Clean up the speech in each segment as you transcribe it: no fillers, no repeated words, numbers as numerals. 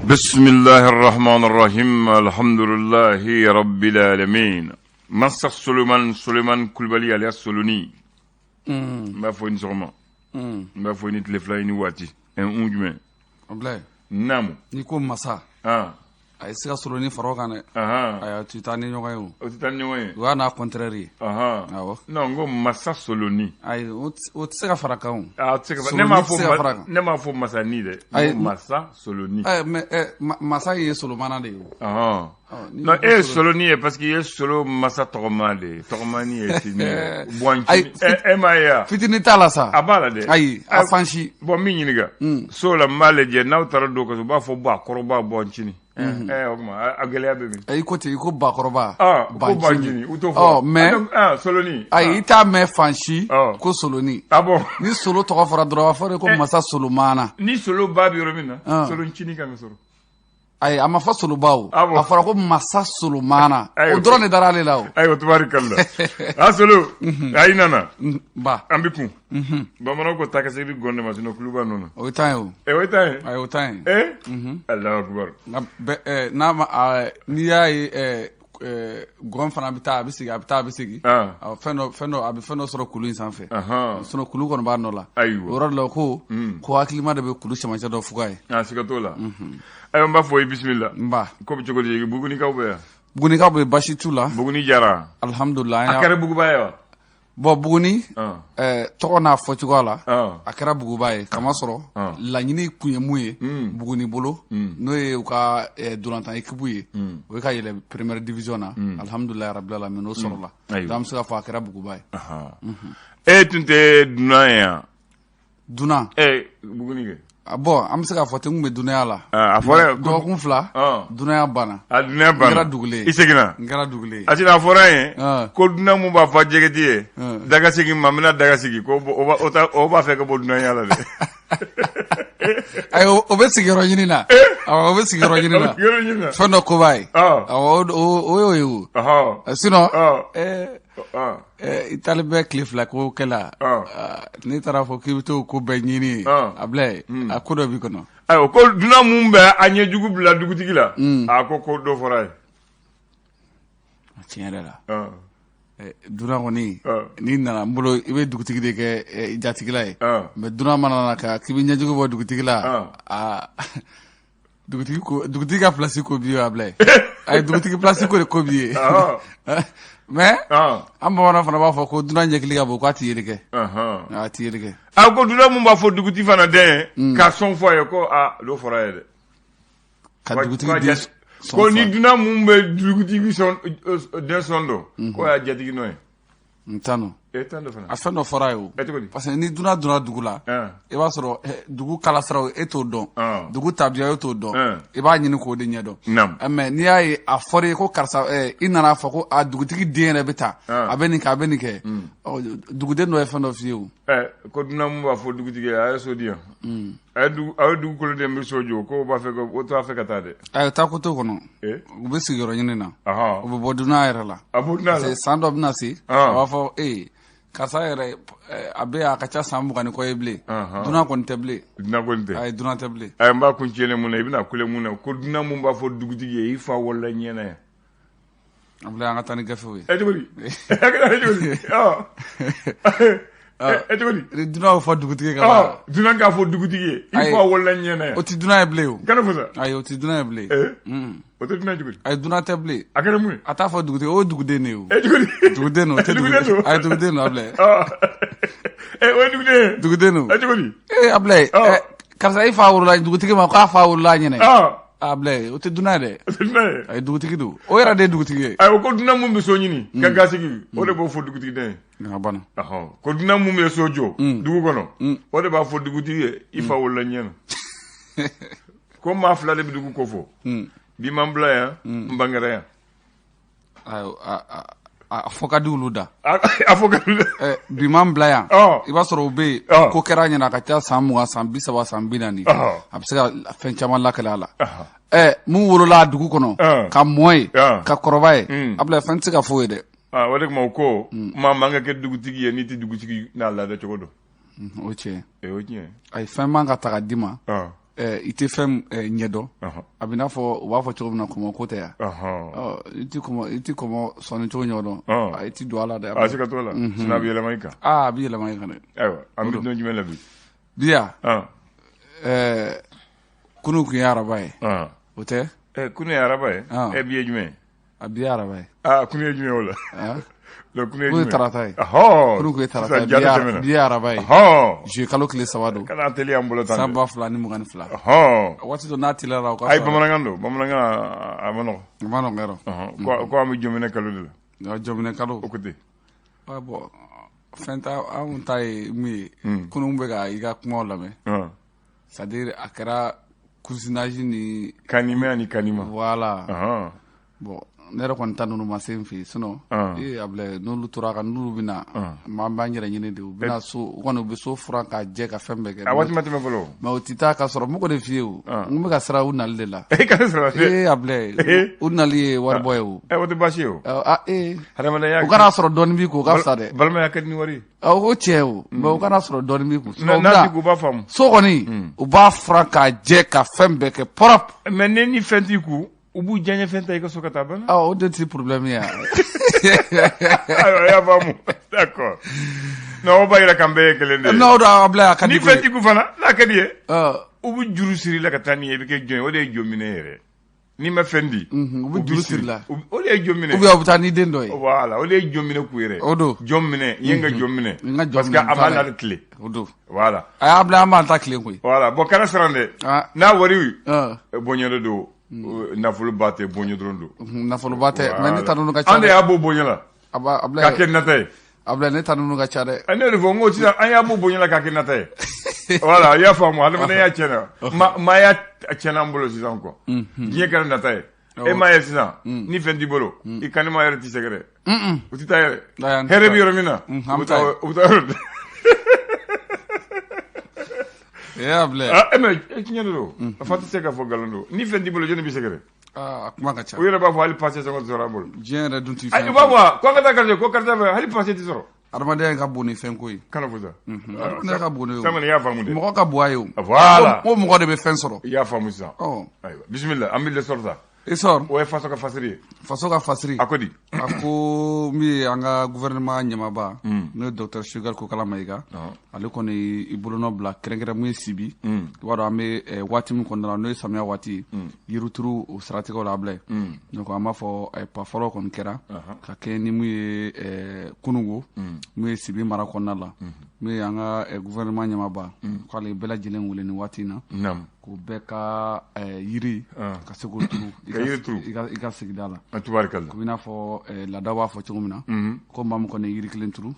Bisimilahi rahman rahim alhamdulilahi rabbil alamin. Masa Suleiman Suleiman Kulubali alias Soloni. N b'a fɔ i ni sɔgɔma. N b'a fɔ i ni tile fila, i ni waati. Un jumɛn? Abulayi. Naamu. N'i ko masa, a ye se ka Soloni fara o kan dɛ. Ayi, a tɛ taa ni ɲɔgɔn ye o. O tɛ taa ni ɲɔgɔn ye. O y'a n'a contraire ye. Awɔ. Non, n ko masa Soloni. Ayi, o tɛ se ka fara kan o. A tɛ se ka fara. Ne m'a fɔ, ne m'a fɔ masani dɛ. Ayi, masa Soloni. Ayi, mais masa in ye Solomana de ye o. Non, e ye Soloni ye parce que i ye Solo masa tɔgɔma de ye. Tɔgɔmani ye fini ye. Bɔn, e m'a ye wa? Fitinin t'a la sa. A b'a la dɛ. Ayi, a fan si. Bon, n b'i ɲininka. So la, n b'a lajɛ, n'aw taara don kaso, u b'a fɔ bakɔrɔba bɔncini. O tuma a gɛlɛya bɛ min? I ko ten, i ko bakɔrɔba. Ko bancini, u t'o fɔ. Mais Soloni. Ayi, i t'a mɛn fan si ko Soloni. Ah bon? Ni Solo tɔgɔ fɔra dɔrɔn, a b'a fɔ de ko masa Solomana. Ni Solo ba bɛ yɔrɔ min na, Soloncini kan ka sɔrɔ. Ayi, a ma fɔ Soloba o. A fɔra ko masa Solomana. O dɔrɔn de dara ale la o. Ayiwa, tubaarikala. A Solo, ayi nana. Ba. An bɛ kun. Bamananw ko taa ka segin bɛ gɔn de ma, sinon kuluba nɔ na. O ye tan ye o. O ye tan ye. Ayi, o tan ye. Alahu akibaru. N'a ma, n'i y'a ye gɔn fana bɛ taa, a bɛ segin, a bɛ taa, a bɛ segin. Fɛn dɔ, fɛn dɔ, a bɛ fɛn dɔ sɔrɔ kulu in sanfɛ. Sinon kulu kɔni b'a nɔ la. Ayiwa. O yɔrɔ de la ko hakilima de bɛ kulu cɛmancɛ dɔ fuga ye. A siga t'o la. Ayiwa, n b'a fɔ i bisimila. N ba. Ko bɛ cogo di? Bugunikaw bɛ yan? Bugunikaw bɛ, basi t'u la. Buguni jara. Alihamudulila. A kɛra buguba ye wa? Bon, Buguni tɔgɔ n'a fɔcogoya la, a kɛra buguba ye kamasɔrɔ laɲini kun ye mun ye Buguni bolo, n'o ye u ka dolantan équipe ye, o ye ka yɛlɛ première division na. Alihamudulila rabbil alamin, o sɔrɔla. Donc an bɛ se k'a fɔ a kɛra buguba ye. E tun tɛ dunan ye yan? Dunan? Buguni kɛ. Bon, an bɛ se k'a fɔ ten, n kun bɛ dunanya la. A fɔra dɔgɔkun 2, dunanya banna. A dunanya banna. N kɛra dugulen ye. I seginna? N kɛra dugulen ye. A a fɔra yen ko dunan mun b'a fɔ jɛgɛti ye daga sigi ma, n bɛna daga sigi, ko o b'a fɛ ka bɔ dunanya la dɛ. Ayi, o bɛ sigiyɔrɔ ɲini na. Awɔ, o bɛ sigiyɔrɔ ɲini na. Fɛn dɔ ko b'a ye. Awɔ, o y'o ye o. Sinon i taalen bɛ tile 2 ko kɛ la, n'i taara fɔ k'i bɛ t'o ko bɛɛ ɲini, a bila a ko dɔ b'i kɔnɔ. Ayiwa, ko dunan mun bɛ a ɲɛjugu bila dugutigi la, a ko dɔ fɔra ye. Tiɲɛ yɛrɛ la, dunan kɔni, n'i nana n bolo, i bɛ dugutigi de kɛ jatigila ye, mais dunan mana na k'i bɛ ɲɛjugu bɔ dugutigi la, aa, dugutigi ko, dugutigi ka place ko b'i ye, a bila ye. A ye dugutigi place ko de ko b'i ye. Mais an bamanan fana b'a fɔ ko dunan ɲɛkili ka bon, k'a tɛ yeli kɛ. A tɛ yeli kɛ. A ko dunan mun b'a fɔ dugutigi fana den ye ka sɔn fɔ a ye, ko aa, dɔ fɔra a ye dɛ. Ka dugutigi den sɔn. Ko ni dunan mun bɛ dugutigi sɔn den sɔn dɔn, ko y'a jatigi nɔ ye. N tan nɔ. E tan dɔ fana. A fɛn dɔ fɔra ye o. Parce que ni dunan donna dugu la, i b'a sɔrɔ dugu kalasiraw e t'o dɔn, dugu tabiya e t'o dɔn, i b'a ɲini k'o de ɲɛdɔn. Mais n'i y'a ye a fɔra i ye ko karisa, i nana fɔ ko a dugutigi den yɛrɛ bɛ taa, a bɛ nin kɛ, a bɛ nin kɛ, duguden dɔ ye fɛn dɔ f'i ye o. Ko dunan mun b'a fɔ dugutigi ye a ye so di yan, a ye dugukolo den bɛ so jɔ, ko b'a fɛ, o t'a fɛ ka taa dɛ. Ayi, taa ko t'o kɔnɔ. U bɛ sigiyɔrɔ ɲini na, u bɛ bɔ dunan yɛrɛ la. A bɔ dunan la. San dɔ bɛna se, a b'a fɔ ee, karisa yɛrɛ, a bɛ a ka ca san 20 ni kɔ ye bilen, dunan kɔni tɛ bilen. Dunan kɔni tɛ. Ayi, dunan tɛ bilen. Ayi, n b'a kun tiɲɛni mun na, i bɛna kule mun na, ko dunan mun b'a fɔ dugutigi ye i fa wolola ɲɛna yan. An filɛ, an ka taa ni gafew ye. E cogo di? E cogo di? E cogo di? Ni dunan y'o fɔ dugutigi ka ban. Dunan k'a fɔ dugutigi ye i fa wolola ɲɛna yan. O tɛ dunan ye bilen o. Kana fɔ sa. Ayi, o tɛ dunan ye bilen. O tɛ dunan cogo di? Ayi, dunan tɛ bilen. A kɛra mun ye? A t'a fɔ dugutigi, o ye duguden de ye o. E cogo di? Duguden don, o tɛ duguden don. Ayi, duguden don, Abulayi. O ye duguden ye. Duguden don. E cogo di? Abulayi, karisa i fa wolola dugutigi ma, k'a fa wolola ɲɛna. Abulayi, o tɛ dunan ye dɛ. O tɛ dunan ye. Ayi, dugutigi don. O yɛrɛ de ye dugutigi ye. Ayi, o ko dunan mun bɛ so ɲini ka ga sigi, o de b'o fɔ dugutigi den ye. A banna. Ko dunan mun bɛ so jɔ dugu kɔnɔ, o de b'a fɔ dugutigi ye i fa wolola ɲɛna. Ko maa 2 de bɛ dugu ko fɔ. Bi man bila yan, n bangera yan. A fɔ ka di olu da. A fɔ ka di olu da. Bi man bila yan. I b'a sɔrɔ o bɛ yen, ko kɛra ɲɛna a ka ca san 20, san 30, san 40. A bɛ se ka fɛn caman lakale a la. Mun wolola a dugu kɔnɔ, ka mɔ yen, ka kɔrɔba ye, Abulayi, fɛn tɛ se ka f'o ye dɛ. O de kama o ko maa man ka kɛ dugutigi ye n'i tɛ dugutigi n'a laada cogo dɔn. O tiɲɛ. O tiɲɛ. Ayi, fɛn man ka ta ka d'i ma. I tɛ fɛn ɲɛdɔn, a bɛ n'a fɔ u b'a fɔ cogo min na, kɔmɔ ko tɛ yan, i tɛ kɔmɔ sɔnni cogo ɲɛdɔn, i tɛ don a la dɛ. A se ka t'o la, sinon a bɛ yɛlɛma i kan. Aa, a bɛ yɛlɛma i kan dɛ. Ayiwa, an bɛ don jumɛn la bi? Bi yan, kunun tun ye araba ye, o tɛ? Kunun ye araba ye. Bi ye jumɛn ye? A bi ye araba ye. Aa, kunun ye jumɛn ye o la? Kunun ye tarata ye. Kunun tun ye tarata ye, bi ye araba ye. Juillet kalo tile 3 don. Kana teliya an bolo tan. San 2022. Waati dɔ n'a teliyara o ka. Ayi, bamanankan don, bamanankan a ma nɔgɔn. A ma nɔgɔn yɔrɔ. Ko an bɛ jɔminɛ kalo de la. Jɔminɛ kalo. O ko ten. Bon, fɛn ta anw ta ye mun ye, kunun bɛ ka i ka kumaw lamɛn. C'est à dire a kɛra cousinage ni. Kanima ani kanima. Voilà. Bon, ne yɛrɛ kɔni ta ninnu ma se n fɛ yen, sinon ee Abulaye, n'olu tora a kan, n'olu bɛ na, an b'an yɛrɛ ɲini de. U bɛna so, u kɔni u bɛ so furan k'a jɛ ka fɛn bɛɛ kɛ. A waati ma tɛmɛ fɔlɔ. Mais o tɛ taa ka sɔrɔ, n b'o de f'i ye o. N bɛ ka siran u nali de la. E kana siran. Ee Abulaye, u nali ye waribɔ ye o. O tɛ baasi ye o. Ee. Hadamadenya. U kana sɔrɔ dɔɔnin b'i kun, o ka fisa dɛ. Balimaya ka di ni wari ye. O tiɲɛ o, mais u kana sɔrɔ dɔɔnin b'i kun. N'a t'i kun, u b'a faamu. So kɔni, u b'a furan k'a jɛ ka fɛn bɛɛ kɛ propre. Mais ni fɛn t'i kun, u b'u diyaɲɛ fɛn ta i ka so ka taa bana. O de tɛ problème ye. Ayiwa, i y'a faamu, d'accord. Non, o b'a yira k'an bɛɛ ye kelen de ye. Non, o don Abulaye, a ka di. Ni fɛn t'i kun fana, n'a ka di ye, u bɛ juru siri la ka taa n'i ye, i bɛ kɛ jɔn ye. O de ye jɔn minɛ yɛrɛ. N'i ma fɛn di, u bɛ juru siri la. O de ye jɔn minɛ. Ou bien u bɛ taa n'i den dɔ ye. Voilà, o de ye jɔn minɛ k'u yɛrɛ. O don. Jɔn minɛ, i ye n ka jɔn minɛ. Parce que a ma na tile. O don. Voilà. A y'a bila, an b'an ta tilen koyi. Voilà, bon, kana siran dɛ. N'a wari, bonya de don. Nafoloba tɛ, bonya dɔrɔn don. Nafoloba tɛ, mais ne ta ninnu ka ca. An de y'a bɔ bonya la. K'a kɛ nata ye. Abulaye, ne ta ninnu ka ca dɛ. Ne de fɔ n ko sisan an y'a bɔ bonya la k'a kɛ nata ye. Voilà, i y'a faamu, adamadenya tiɲɛna. Maaya tiɲɛna an bolo sisan quoi. Diɲɛ kɛra nata ye. E m'a ye sisan, ni fɛn t'i bolo, i kanima yɛrɛ t'i sɛgɛrɛ. U tɛ taa yɛrɛ. Hɛrɛ bɛ yɔrɔ min na, u bɛ taa yɔrɔ dɛ. Ee Abulaye. Mais tiɲɛ de don. A fa tɛ se k'a fɔ nkalon don. Ni fɛn t'i bolo, jɔnni b'i sɛgɛrɛ? A kuma ka ca. U yɛrɛ b'a fɔ hali passé sɔngɔ tɛ sɔrɔ an bolo. Diɲɛ yɛrɛ dun t'i fɛn. U b'a fɔ ko an ka taa karisa, ko karisa fɛ, hali passé tɛ sɔrɔ. Adamadenya ka bon ni fɛn ko ye. Kana fɔ sa. Adamadenya ka bon ni o. Sisan kɔni i y'a faamu dɛ. Mɔgɔ ka bon a ye o. Voilà. Ko mɔgɔ de bɛ fɛn sɔrɔ. I y'a faamu sisan. Ayiwa, bisimila, an bɛ l'essor ta. Essor. O ye faso ka fasiri ye. Faso ka fasiri. A ko di? A ko min ye an ka gouvernement ɲɛmaaba, n'o ye docteur Choguel Kokalla Maïga, ale kɔni i bolonɔ bila kɛrɛnkɛrɛn mun ye Sibi. I b'a dɔn an bɛ waati min kɔnɔna la, n'o ye samiya waati ye, yirituru o siratigɛw la Abulaye. Donc an b'a fɔ pa fɔlɔ kɔni kɛra ka kɛ ni mun ye kunungo, mun ye Sibi mara kɔnɔna la, mun ye an ka gouvernement ɲɛmaaba, k'ale bɛɛ lajɛlen wele nin waati in na. K'o bɛɛ ka yiri ka se k'o turu i ka sigida la. Tubaarikala. Komi i n'a fɔ laada b'a fɔ cogo min na, ko maa min kɔni ye yiri kelen turu,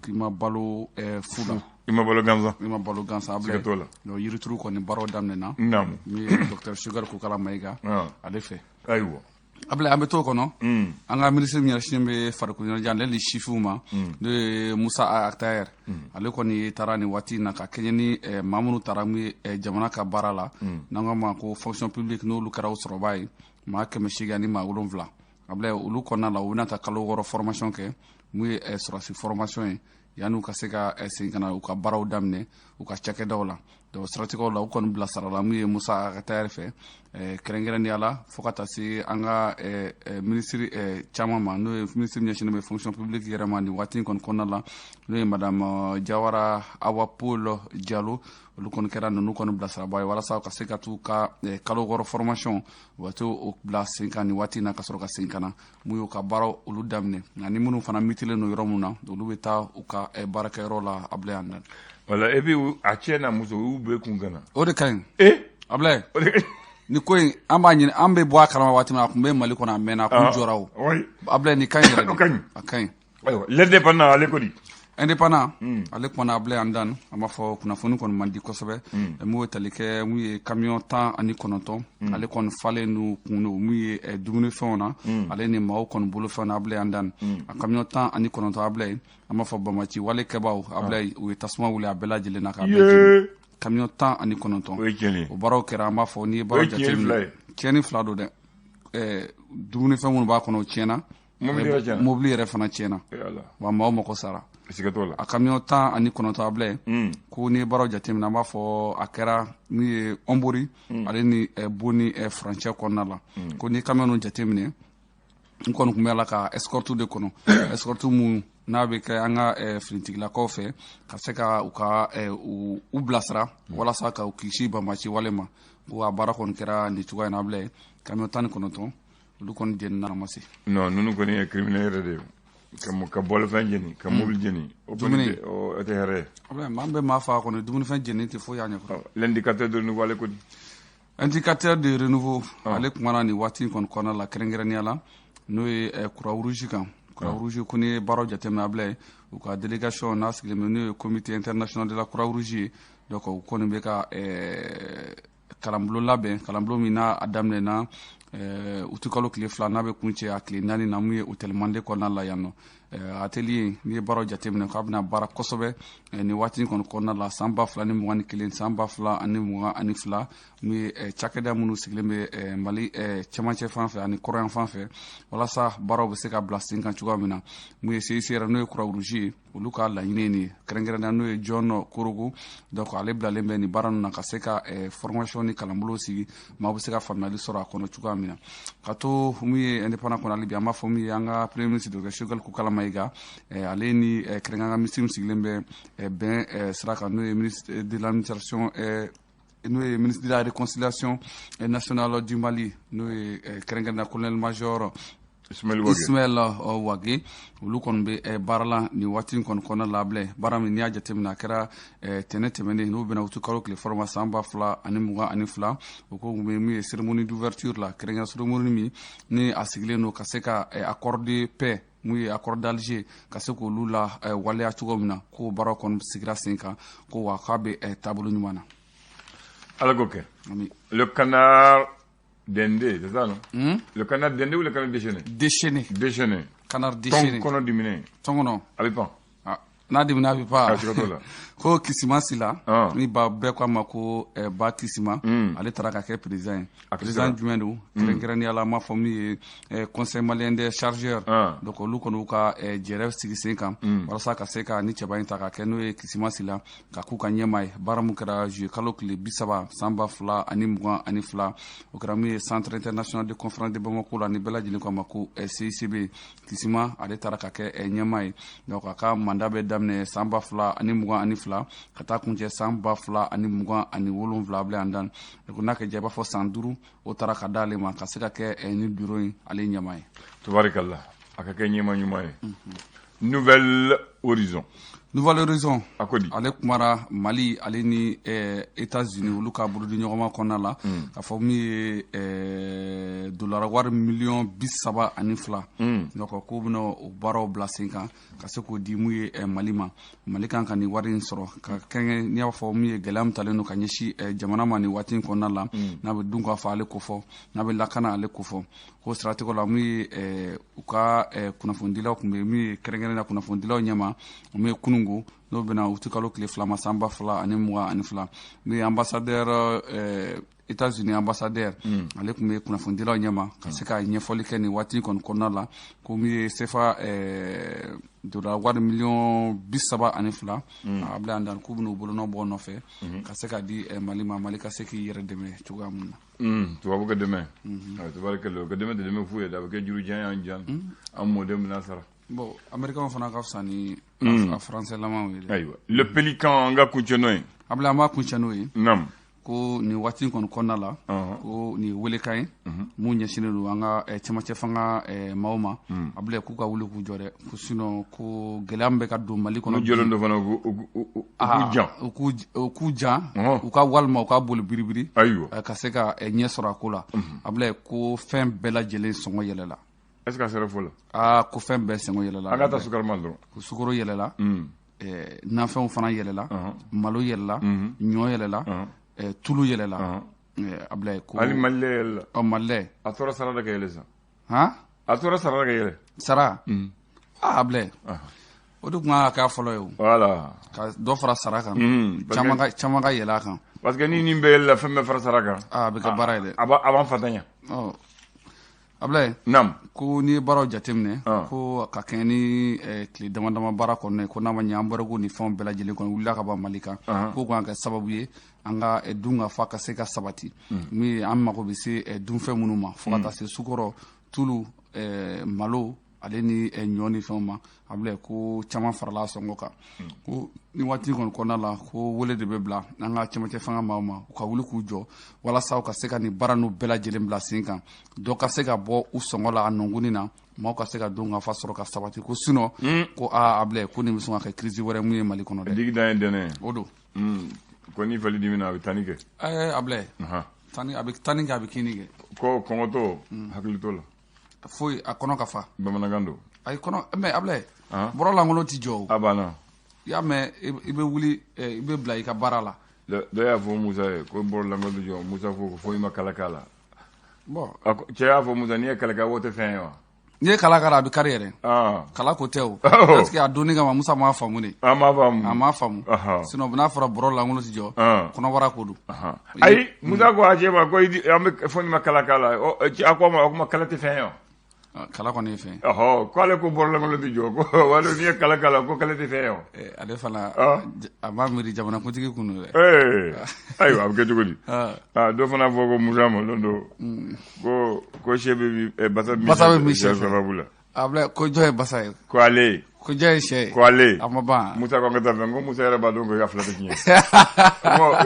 k'i ma balo fu la. I ma balo gansan. I ma balo gansan Abulaye. Siga t'o la. Donc yirituru kɔni baaraw daminɛna. Naamu. Min ye docteur Choguel Kokalla Maïga ale fɛ. Ayiwa. Abulaye, an bɛ t'o kɔnɔ. An ka minisiri min ɲɛsinnen bɛ farikolo ɲɛnajɛ ale ni sifinw ma, n'o ye Musa Ag Attaher, ale kɔni taara nin waati in na ka kɛɲɛ ni maa minnu taara mun ye jamana ka baara la, n'an k'a ma ko fonction publique, n'olu kɛra o sɔrɔba ye, maa 807. Abulaye, olu kɔnɔna la, u bɛna taa kalo 6 formation kɛ, mun ye sɔrɔsi formation ye, yanni u ka se ka segin ka na u ka baaraw daminɛ u ka cakɛdaw la. Donc siratigɛw la, u kɔni bilasira la mun ye Musa Ag Attaher fɛ, kɛrɛnkɛrɛnnenya la fo ka taa se an ka minisiri caman ma, n'o ye minisiri ɲɛsinnen bɛ fonction publique yɛrɛ ma nin waati in kɔni kɔnɔna la, n'o ye madame Jawara Awa Paul Jalo. Olu kɔni kɛra ninnu kɔni bilasiraba ye walasa ka se ka t'u ka kalo 6 formation u ka t'o bila sen kan nin waati in na, ka sɔrɔ ka segin ka na mun y'u ka baaraw olu daminɛ. Nka ni minnu fana mitilen don yɔrɔ min na, olu bɛ taa u ka baarakɛyɔrɔ la Abulaye Hamdan. Voilà, et puis a cɛ n'a muso, u y'u bɛɛ kun gana. O de ka ɲi. Abulaye, ni ko in an b'a ɲini, an bɛ bɔ a kalama waati min na, a tun bɛ Mali kɔnɔ a mɛnna, a kun jɔra o. Abulaye, nin ka ɲi yɛrɛ de. O ka ɲi. A ka ɲi. Ayiwa, l'indépendant ale ko di? Indépendant, ale kumana Abulaye Hamdan, an b'a fɔ kunnafoni kɔni man di kosɛbɛ. Mun ye tali kɛ mun ye camion 19, ale kɔni falen n'u kun don mun ye dumunifɛnw na, ale ni maaw kɔni bolofɛnw na Abulaye Hamdan. A camion 19 Abulaye, an b'a fɔ Bamaci wale kɛbaaw Abulaye, u ye tasuma wuli a bɛɛ lajɛlen na k'a bɛɛ jeni. Camion 19. O ye tiɲɛni ye. O baaraw kɛra, an b'a fɔ n'i ye baaraw jateminɛ. O ye tiɲɛni fila ye. Tiɲɛni fila don dɛ. Dumunifɛn minnu b'a kɔnɔ, o tiɲɛna. Mobili yɛrɛ fana tiɲɛna, wa maaw mako sara. A camion 19 Ablaye, ko n'i ye baaraw jateminɛ, an b'a fɔ a kɛra min ye Hombori ale ni Boni furancɛ kɔnɔna la. Ko ni camion ninnu jateminɛ, n kɔni tun bɛ la ka escorte de kɔnɔ, escorte mun n'a bɛ kɛ an ka finitigilakaw fɛ ka se ka u ka u bilasira walasa ka u kisi banbaanci wale ma. Ko a baara kɔni kɛra nin cogoya in na Ablaye, camion 19 olu kɔni jenina ma se. Non, ninnu kɔni ye criminel yɛrɛ de ye, ka bɔlifɛn jeni, ka mobili jeni, o kɔni o tɛ hɛrɛ ye. Ablaye, maa bɛ maa faga kɔni, dumunifɛn jeni tɛ foyi y'a ɲɛ kɔrɔ. L'indicateur de renouveau, ale ko di? Indicateur de renouveau, ale kumana nin waati in kɔni kɔnɔna la, kɛrɛnkɛrɛnnenya la n'o ye Croix Rouge kan. Croix Rouge ko n'i ye baaraw jateminɛ Ablaye, u ka délégation n'a sigilen bɛ n'o ye Comité international de la Croix Rouge ye, donc u kɔni bɛ ka kalanbulon labɛn, kalanbulon min n'a a daminɛna utikalo tile 2, n'a bɛ kuncɛ a tile 4 na, mun ye hôtel Mande kɔnɔna la yan nɔ. Atelier, n'i ye baaraw jateminɛ, k'a bɛna baara kosɛbɛ nin waati in kɔni kɔnɔna la, san 2021, san 2022, mun ye cakɛda minnu sigilen bɛ Mali cɛmancɛ fan fɛ ani kɔrɔyan fan fɛ, walasa baaraw bɛ se ka bila sen kan cogoya min na. Mun ye CICR, n'o ye Croix Rouge ye, olu ka laɲini ye nin ye, kɛrɛnkɛrɛnnenya n'o ye John Korogo, donc ale bilalen bɛ nin baara ninnu na ka se ka formation ni kalanbolo sigi, maaw bɛ se ka faamuyali sɔrɔ a kɔnɔ cogoya min na. Ka to mun ye indépendant kɔnɔ hali bi, an b'a fɔ min ye an ka premier ministre docteur Choguel Kokalla Maïga, ale ni kɛrɛnkɛrɛnnenya ka ministre min sigilen bɛ bɛn sira kan, n'o ye ministre de l'administration, n'o ye ministre de la réconciliation nationale du Mali, n'o ye kɛrɛnkɛrɛnnenya colonel major Ismaël Wagué, olu kɔni bɛ baara la nin waati in kɔni kɔnɔna la Ablaye. Baara min n'i y'a jateminɛ, a kɛra tɛnɛ tɛmɛnen, n'o bɛna utikalo tile fɔlɔ ma san 2022. O ko bɛ min ye cérémonie d'ouverture la, kɛrɛnkɛrɛn cérémonie min ni a sigilen don ka se ka accord de paix, mun ye accord d'Alger, ka se k'olu la waleya cogo min na, k'o baara kɔni sigira sen kan, ko wa k'a bɛ taabolo ɲuman na. Ala k'o kɛ. Le canard dindé, c'est ça, non? Le canard dindé ou le canard déchaîné? Déchaîné. Déchaîné. Canard déchaîné. Tɔn kɔnɔ diminen. Tɔn kɔnɔ. A bɛ pan. N'a dimina, a bɛ pan. A siga t'o la. Ko Kisima Sila, ni ba bɛɛ ko a ma ko Ba Kisima, ale taara ka kɛ président ye. Président jumɛn don? Kɛrɛnkɛrɛnnenya la, an b'a fɔ min ye Conseil malien des chargeurs. Donc olu kɔni y'u ka jɛrɛ sigi sen kan walasa ka se ka ni cɛba in ta ka kɛ, n'o ye Kisima Sila, ka k'u ka ɲɛmaa ye. Baara mun kɛra juillet kalo tile 30 san 2022, o kɛra min ye Centre international de conférence de Bamako la, ni bɛɛ lajɛlen ko a ma ko CICB. Kisima, ale taara ka kɛ ɲɛmaa ye. Donc a ka mandat bɛ daminɛ san 2022 ka taa kuncɛ san 2027. Bila yan dan n'a kɛ jɛ, i b'a fɔ san 5, o taara ka d'ale ma ka se ka kɛ ni bureau in ale ɲɛmaa ye. Tubarikala, a ka kɛ ɲɛmaa ɲuman ye. Nouvel Horizon. Nouvel Horizon. A ko di? Ale kumara Mali ale ni États-Unis, olu ka bolodi ɲɔgɔnma kɔnɔna la, k'a fɔ min ye dollar wari miliyɔn 32, donc k'u bɛna o baaraw bila sen kan ka se k'o di mun ye Mali ma. Mali kan ka nin wari in sɔrɔ ka kɛɲɛ, n'i y'a fɔ min ye gɛlɛya min talen don ka ɲɛsin jamana ma nin waati in kɔnɔna la, n'a bɛ dun k'a fɔ ale ko fɔ, n'a bɛ lakana ale ko fɔ. Ko siratigɛ la, min ye u ka kunnafonidilaw tun bɛ min ye kɛrɛnkɛrɛnnenya kunnafonidilaw ɲɛma, min ye kunungo, n'o bɛna utikalo tile 2 ma san 2022, min ye ambassadeur, États-Unis ambassadeur, ale tun bɛ kunnafonidilaw ɲɛma ka se ka ɲɛfɔli kɛ nin waati kɔni kɔnɔna la, ko min ye CFA dollar wari miliyɔn 32, a bila yan dan, k'u bɛn'u bolonɔ bɔ nɔfɛ ka se ka di Mali ma, Mali ka se k'i yɛrɛ dɛmɛ cogoya mun na. Tubabu ka dɛmɛ, tabarikala, o ka dɛmɛ tɛ dɛmɛ fu ye dɛ, a bɛ kɛ juru jan y'an jan, an mɔdenw bɛna sara. Bon, américain fana ka fisa ni a français lamaw ye dɛ. Ayiwa, le Pélican, an ka kuncɛ n'o ye. Abila, an b'a kuncɛ n'o ye. Naam. Ko nin waati in kɔni kɔnɔna la, ko nin ye welekan ye mun ɲɛsinnen don an ka cɛmancɛ fanga maaw ma. Abila, k'u ka wuli k'u jɔ dɛ, ko sinon ko gɛlɛya min bɛ ka don Mali kɔnɔ. N'u jɔlen don fana, u k'u jan. U k'u jan, u ka walima u ka boli biribiri. Ka se ka ɲɛ sɔrɔ a ko la. Abila, ko fɛn bɛɛ lajɛlen sɔngɔ yɛlɛla. Est ce que a sera fɔ la? Aa, ko fɛn bɛɛ sɔngɔ yɛlɛla. An ka taa sukarama dɔrɔn. Ko sukaro yɛlɛla, nafɛnw fana yɛlɛla, malo yɛlɛla, ɲɔ yɛlɛla, tulu yɛlɛla. Ablaye, ko hali malilɛ yɛlɛla. Ɔ, malilɛ. A tora sara de ka yɛlɛ sisan. Han? A tora sara de ka yɛlɛ. Sara? Aa, Ablaye, o de tun kan ka k'a fɔlɔ ye o. Voilà. Ka dɔ fara sara kan. Caman ka yɛlɛ a kan. Parce que ni nin bɛɛ yɛlɛla, fɛn bɛɛ fara sara kan. Aa, a bɛ kɛ baara ye dɛ. A b'an fatanya. Ɔ. Ablaye. Naam. Ko n'i ye baaraw jateminɛ, ko ka kɛɲɛ ni tile dama dama baara kɔnɔna ye, ko n'a ma ɲɛ embargo ni fɛnw bɛɛ lajɛlen kɔni wulila ka bɔ Mali kan, k'o kan ka kɛ sababu ye an ka dunkafa ka se ka sabati, min ye an mago bɛ se dunfɛn minnu ma, fo ka taa se sukɔrɔ, tulu, malo, ale ni ɲɔ ni fɛnw ma. Ablaye, ko caman farala sɔngɔ kan, ko ni waati kɔni kɔnɔna la, ko wele de bɛ bila an ka cɛmancɛ fanga maaw ma, u ka wuli k'u jɔ walasa u ka se ka nin baara n'u bɛɛ lajɛlen bila sen kan, dɔ ka se ka bɔ u sɔngɔ la a nɔnkɔni na, maaw ka se ka dunkafa sɔrɔ ka sabati. Ko sinon, ko aa Ablaye, ko nin bɛ sɔn ka kɛ crise wɛrɛ mun ye Mali kɔnɔ dɛ. Digi dan ye dɛnɛ ye. O don. Ko ni fali dimina, a bɛ tanni kɛ. Ɛɛ Ablaye, tanni, a bɛ tanni kɛ, a bɛ kinni kɛ. Ko kɔngɔtɔ hakili t'o la. Foyi, a kɔnɔ ka fa. Bamanankan don. Ayi, kɔnɔ, mais Ablaye, bɔrɔ lankolon ti jɔ o. A banna. I y'a mɛn, i bɛ wuli, i bɛ bila i ka baara la. Dɔ y'a fɔ Musa ye ko bɔrɔ lankolon ti jɔ. Musa ko fo i ma kala k'a la. Bon. Cɛ y'a fɔ Musa, n'i ye kala kɛ, o tɛ fɛn ye wa? N'i ye kala k'a la, a bɛ kari yɛrɛ. Kala ko tɛ o. Parce que a donni kama, Musa m'a faamu de. A m'a faamu. A m'a faamu. Sinon n'a fɔra bɔrɔ lankolon ti jɔ, kɔnɔbara ko don. Ayi, Musa ko a cɛ ma ko an bɛ fo n'i ma kala k'a la. A ko a ma, o kuma kala tɛ fɛn ye wa? Kala kɔni ye fɛn. Ɔhɔ, k'ale ko bɔrɔ lankolon tɛ jɔ, ko wali n'i ye kala k'a la, ko kala tɛ fɛn ye wa? Ale fana, a b'a miiri jamanakuntigi kun don dɛ. Ayiwa, a bɛ kɛ cogo di? Dɔ fana fɔ ko Musa ma don dɔ ko sɛ bɛ basa basa bɛ min sɛ sababu la. Ablaye, ko jɔn ye basa ye? Ko ale. Ko jɔn ye sɛ ye? Ko ale. A ma ban. Musa ko an ka taa fɛn, ko Musa yɛrɛ b'a dɔn ko a fila tɛ tiɲɛ.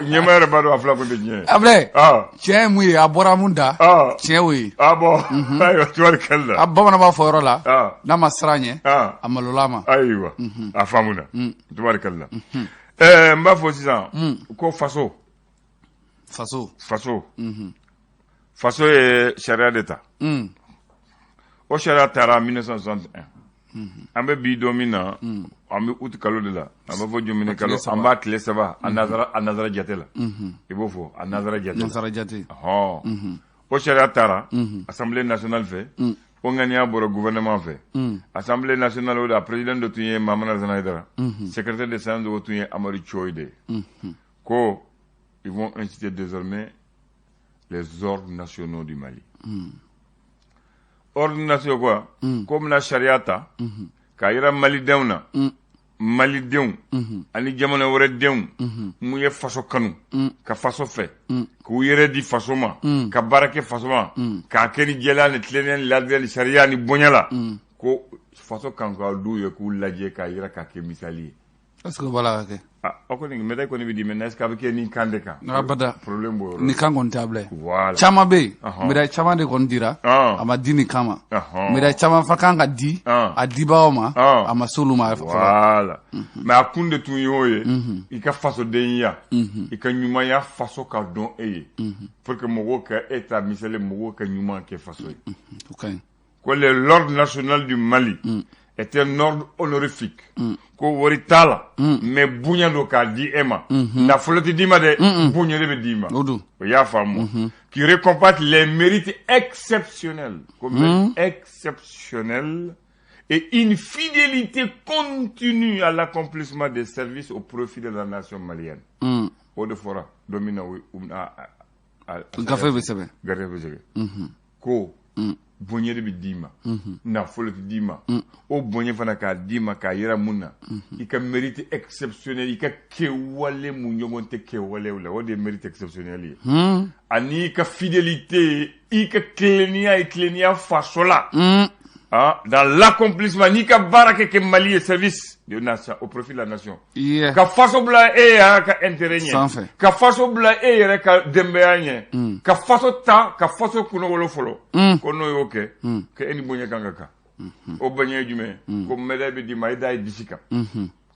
Ɲɛmaa yɛrɛ b'a dɔn a fila ko tɛ tiɲɛ. Ablaye, tiɲɛ ye mun ye? A bɔra mun da? Tiɲɛ o ye. Ah bon, ayiwa, tubarikalla. A bamanan b'a fɔ yɔrɔ la, n'a ma siran ɲɛ, a malola ma. Ayiwa, a faamuna, tubarikalla. N b'a fɔ sisan ko faso. Faso. Faso. Faso ye sariya de ta. O sariya taara 1961. An bɛ bi don min na, an bɛ août kalo de la, an b'a fɔ jumɛn kalo, an b'a tile 3 a nazara jate la. I b'o fɔ a nazara jate la. Nazara jate. Ɔhɔn. O sariya taara Assemblée nationale fɛ. O ŋaniya bɔra gouvernement fɛ. Assemblée nationale, o de a président dɔ tun ye Mamana Alassane Haïdara. Secrétaire de séance o tun ye Amadu Thioye de ye. Ko ils vont instituer désormais les ordres nationaux du Mali. Ordre national quoi? Ko bɛna sariya ta k'a yira malidenw na, malidenw ani jamana wɛrɛ denw mun ye faso kanu, ka faso fɛ, k'u yɛrɛ di faso ma, ka baara kɛ faso ma, k'a kɛ ni jɛlenya ni tilennenya ni laadiriya ni sariya ni bonya la, ko faso kan ka d'u ye k'u lajɛ k'a yira k'a kɛ misali ye. Est-ce que o b'a la ka kɛ? Ah, aw kɔni, médaille kɔni bɛ di, mais est-ce que a bɛ kɛ nin kan de kan? Abada. Problème b'o yɔrɔ. Nin kan kɔni tɛ, Ablaye. Voilà. Caman bɛ yen, médaille caman de kɔni dira, a ma di nin kan ma. Médaille caman fa kan ka di a dibagaw ma, a ma s'olu ma fɔlɔ. Voilà. Mais a kun de tun y'o ye, i ka fasodenya, i ka ɲumanya faso ka dɔn e ye, pour que mɔgɔw ka e ta misali, mɔgɔw ka ɲuman kɛ faso ye. O ka ɲi. Ko l'ordre national du Mali est un ordre honorifique. Ko wari t'a la, mais bonya don k'a di e ma. Nafolo tɛ d'i ma dɛ, bonya de bɛ d'i ma. O don. O y'a faamu. Qui récompense les mérites exceptionnels. Ko mérite exceptionnels et une fidélité continue à l'accomplissement des services au profit de la nation malienne. O de fɔra don min na u bɛna a gafe bɛ sɛbɛn. Gafe bɛ sɛbɛn. Ko bonya de bɛ d'i ma, nafolo tɛ d'i ma. O bonya fana k'a d'i ma k'a yira mun na? I ka mérite exceptionnel, i ka kɛwale mun ɲɔgɔn tɛ kɛwalew la, o de ye mérite exceptionnel ye, ani i ka fidélité, i ka tilennenya ye, tilennenya faso la, ah, dans l'accomplissement, n'i ka baara kɛ Mali ye, service de nation au profit de la nation. Ka faso bila e yɛrɛ ka intérêt ɲɛ. Sanfɛ. Ka faso bila e yɛrɛ ka denbaya ɲɛ. Ka faso ta, ka faso kunnawolo fɔlɔ. Ko n'o y'o kɛ, ko e ni bonya kan ka kan. O bonya ye jumɛn ye? Ko médaille bɛ d'i ma, i da ye disi kan.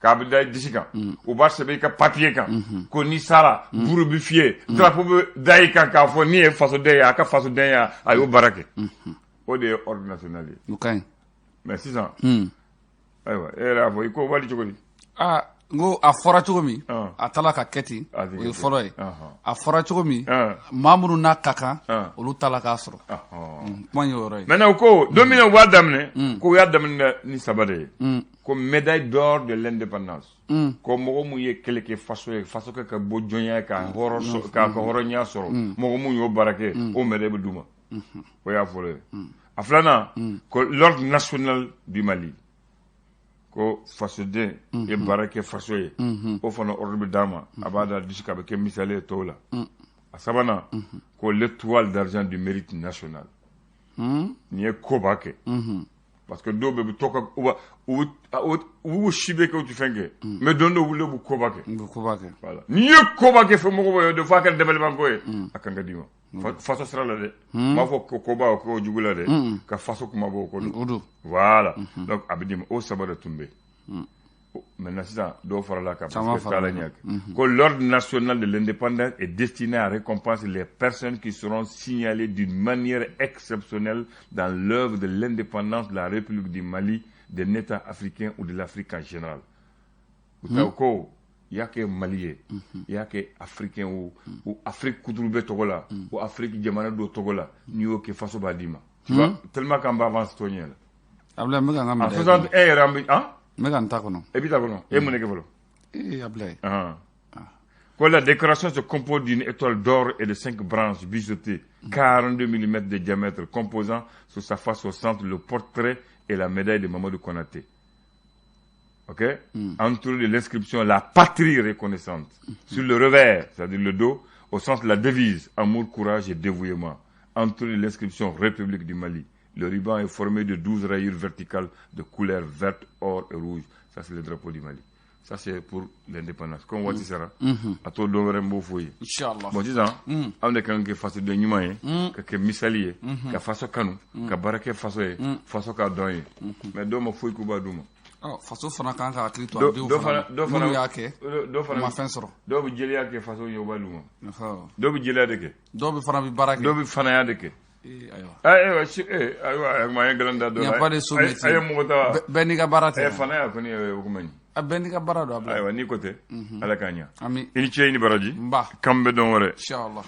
K'a bɛ da i disi kan. U b'a sɛbɛn i ka papier kan. Ko n'i sara, buru bɛ fiyɛ, drapeau bɛ da i kan k'a fɔ ni ye fasoden ye, a ka fasodenya, a y'o baara kɛ. O de ye ordre national ye. O ka ɲi. Mais sisan, ayiwa, e yɛrɛ y'a fɔ, i ko wali cogo di? Aa, n ko a fɔra cogo min, a taala ka kɛ ten, o ye fɔlɔ ye. A fɔra cogo min, maa minnu n'a ka kan, olu taala k'a sɔrɔ. Kuma ye o yɔrɔ ye. Maintenant, u ko don min na u b'a daminɛ, ko u y'a daminɛ ni saba de ye. Ko médaille d'or de l'indépendance. Ko mɔgɔ mun ye kɛlɛ kɛ faso ye, faso kɛ ka bɔ jɔnya ye, ka hɔrɔn k'a ka hɔrɔnya sɔrɔ, mɔgɔ mun y'o baara kɛ, o médaille bɛ d'u ma. O y'a fɔlɔ ye. A filanan, ko l'ordre national du Mali, ko fasoden ye baara kɛ faso ye, o fana ordre bɛ d'a ma, a b'a da dusu kan, a bɛ kɛ misali ye tɔw la. A sabanan, ko l'étoile d'argent du mérite national. Nin ye koba kɛ, parce que dɔw bɛ to ka u b'u si bɛɛ kɛ, u tɛ fɛn kɛ, mais don dɔw wuli, u bɛ koba kɛ. U bɛ koba kɛ. Voilà, n'i ye koba kɛ, fɛn mɔgɔ bɛ ye, f'a kɛra dabalibanko ye, a kan ka d'i ma faso sira la dɛ. N b'a fɔ ko koba o ko jugu la dɛ, ka faso kuma bɔ o ko don. O don. Voilà, donc a bɛ d'i ma. O saba de tun bɛ yen. Maintenant sisan, dɔw farala kan, parce que taala ɲɛ kɛ ko l'ordre national de l'indépendance est destiné à récompenser les personnes qui seront signalées d'une manière exceptionnelle dans l'œuvre de l'indépendance de la République du Mali, d'un État africain ou de l'Afrique en général. U ta ko i y'a kɛ Mali ye, i y'a kɛ africain o, ou Afrique kuturu bɛ tɔgɔ la, ou Afrique jamana dɔ tɔgɔ la, n'i y'o kɛ, faso b'a d'i ma. Tu vois, tellement qu'an b'a avance tɔ ɲɛ la. Abulaye, n bɛ ka n ka En médaille. 61 yɛrɛ, an bɛ han. N bɛ ka n ta kɔnɔ. E bɛ ta kɔnɔ, e mun de kɛ fɔlɔ? Ee Abulaye. Ah. Que la décoration se compose d'une étoile d'or et de cinq branches biseautées, 42 mm de diamètre, composant sur sa face au centre le portrait et la médaille de Mamadou Konaté. Ok. Entouré de l'inscription La patrie reconnaissante. Sur le revers, c'est-à-dire le dos, au centre la devise Amour, courage et dévouement. Entouré de l'inscription République du Mali. Le ruban est formé de 12 rayures verticales de couleur verte, or et rouge. Ça, c'est le drapeau du Mali. Ça, c'est pour l'indépendance. Comme waati sera, a t'o don wɛrɛ, n b'o f'o ye. Inchallah. Bon, sisan, anw de kan ka kɛ fasoden ɲuman ye, ka kɛ misali ye, ka faso kanu, ka baara kɛ faso ye, faso k'a dɔn ye. Mais dɔw ma foyi k'u b'a d'u ma. Ɔ, faso fana kan ka hakili to a Dɔ denw dɔ fana fana na. Dɔ fana Minnu y'a kɛ, dɔ u fana ma fɛn sɔrɔ. Dɔw bɛ jeliya kɛ faso ye, u b'a d'u ma. Nafa. Dɔw bɛ jeliya de kɛ. Dɔw bɛ fana bɛ baara kɛ. Dɔw bɛ fanaya de kɛ. Ee ayiwa. Ayiwa, si ayiwa, a ye galan da dɔ Il n'y a la. pas de sot métier. A ye mɔgɔ ta. Bɛɛ n'i ka baara tɛ. Fanaya kɔni ye o kuma ɲi. A bɛɛ n'i ka baara don, Abulaye. Ayiwa, n'i ko tɛ, Ala k'a ɲɛ. Ami. I ni ce, i ni baraji. N ba. K'an bɛ dɔn wɛrɛ. Inchallah.